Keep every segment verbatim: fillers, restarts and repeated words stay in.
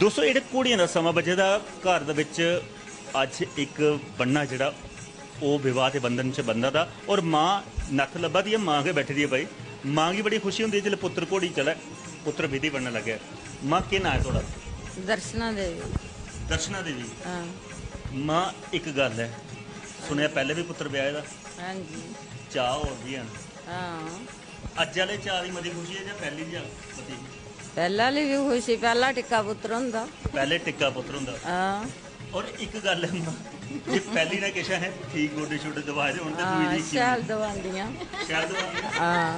दोस्तो, जेह्ड़े घोड़ियें दा समां बज्झे दा, घर दे बिच अज्ज इक बन्ना जेह्ड़ा ओह् विवाह दे बंधन च बंधा दा, और मां नत्थ लब्भा दी ऐ, मां गै बैठी दी ऐ भाई, मां गी बड़ी खुशी होंदी ऐ जिसलै पुत्र घोड़ी चढ़ै, पुत्र विधि बनन लग्गै। मां, केह् नांऽ ऐ थुआढ़ा? दर्शना देवी। दर्शना देवी। हां। मां, इक गल्ल ऐ, सुनेआ पैह्ले बी पुत्र ब्याहे दा? हां जी। चाऽ होर बी हैन? हां। अज्ज आह्ले चाऽ दी मती खुशी ऐ जां पैह्ली दी मती? पैह्ला आह्ली बी खुशी, पैह्ला टिक्का पुत्र होंदा। पैह्ले टिक्का पुत्र होंदा। हां। और इक गल्ल ऐ मां, जे पैह्ली ने किश असें ठीक गोडे शोडे दबाए दे होन ते दूई हां, दी शैल दबांदियां। शैल दबांदियां? हां।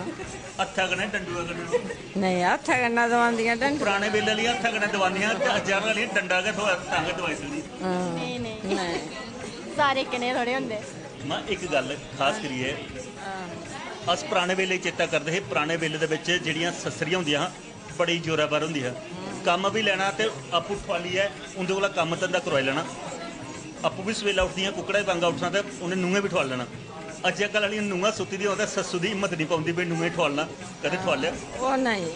हत्था कन्नै, डंडुआ कन्नै? नेईं, हत्था कन्नै दबांदियां डंडुआ। पराने बेल्ले आह्लियां हत्था कन्नै दबांदियां ते अज्जै आह्लियां डंडा गै थ्होऐ तां गै दबाई सकदी। हां। नेईं, नेईं। नेईं। सारे इक्कै नेह् थोड़े होंदे। मां, इक गल्ल खास करियै, हां। अस पराने बेल्ले च चेता करदे हे, पराने बेल्ले दे बिच जेह्ड़ियां सस्सरियां होंदियां हां, बड़ी जोरै पर होंदी ही। कम्म बी लैना ते आपूं ठुआलियै उं'दे कोला कम्म धंधा करोआई लैना। आपूं बी सवेला उठदियां, कुक्कड़ा बी पांगा उठना ते उ'नें नूहें बी ठुआली लैना। अज्जै कल्ल आह्लियां नूहां सुत्ती दियां होन ते सस्सू दी हिम्मत निं पौंदी भई नूहें ठुआलना, कदें ठुआलेआ? ओह् नेईं।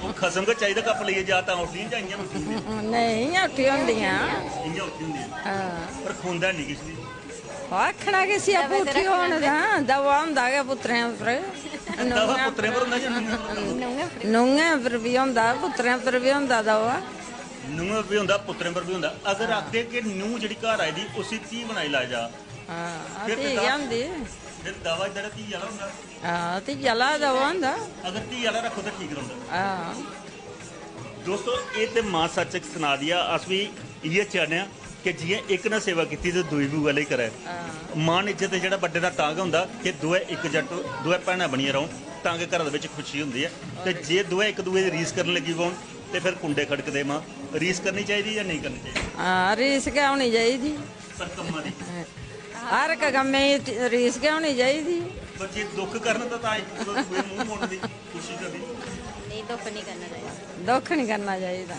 ओह् खसम गै चाहिदा कप्प लेइयै जा तां उठदियां जां इ'यां उठी जंदियां? नेईं, इ'यां उठी होंदियां। इ'यां उठी होंदियां। हां। पर खोंदा निं किश बी। आखना किसी आपूं उठी होन तां दवा होंदा गै पुत्तरें उप्पर। दवा पुत्तरें पर होंदा जां नूहें पर होंदा? नूहें पर बी होंदा, पुत्तरें पर बी होंदा दवा। नूहें पर बी होंदा, पुत्तरें पर बी होंदा। अगर हां। आखदे कि नूह जेह्ड़ी घर आई दी उसी धी बनाई लै जा, हां, फिर धी ते गै दवा, होंदी। फिर दवा इद्धर धी आह्ला होंदा। हां, धी आह्ला दवा होंदा। अगर धी आह्ला रक्खो ते ठीक रौंह्दा। हां। दोस्तो, एह् ते मां सच्च सना दी ऐ, अस बी इ'यै चाह्न्ने आं कि जि'यां इक ने सेवा कीती ते दूई बी उ'ऐ लेई करै। हां। मान इज्जत ते जेह्ड़ा बड्डे दा तां गै होंदा कि दोऐ इक जट्ट, दोऐ भैनां बनियै रौह्न, तां गै घरा दे बिच खुशी होंदी ऐ। ते जे दोऐ इक दूए दी रीस करन लगी पौन ते फिर कुंडे खड़कदे। मां, रीस करनी चाहिदी जां नेईं करनी चाहिदी? हां, रीस गै होनी चाहिदी। पर कम्मा दी? हर इक कम्मै च रीस गै होनी चाहिदी। पर जे दुख करन तां, तां इक दूए मूंह मोड़न दी कोशिश करनी। नेईं, दुख निं करना चाहिदा। दुख निं करना चाहिदा।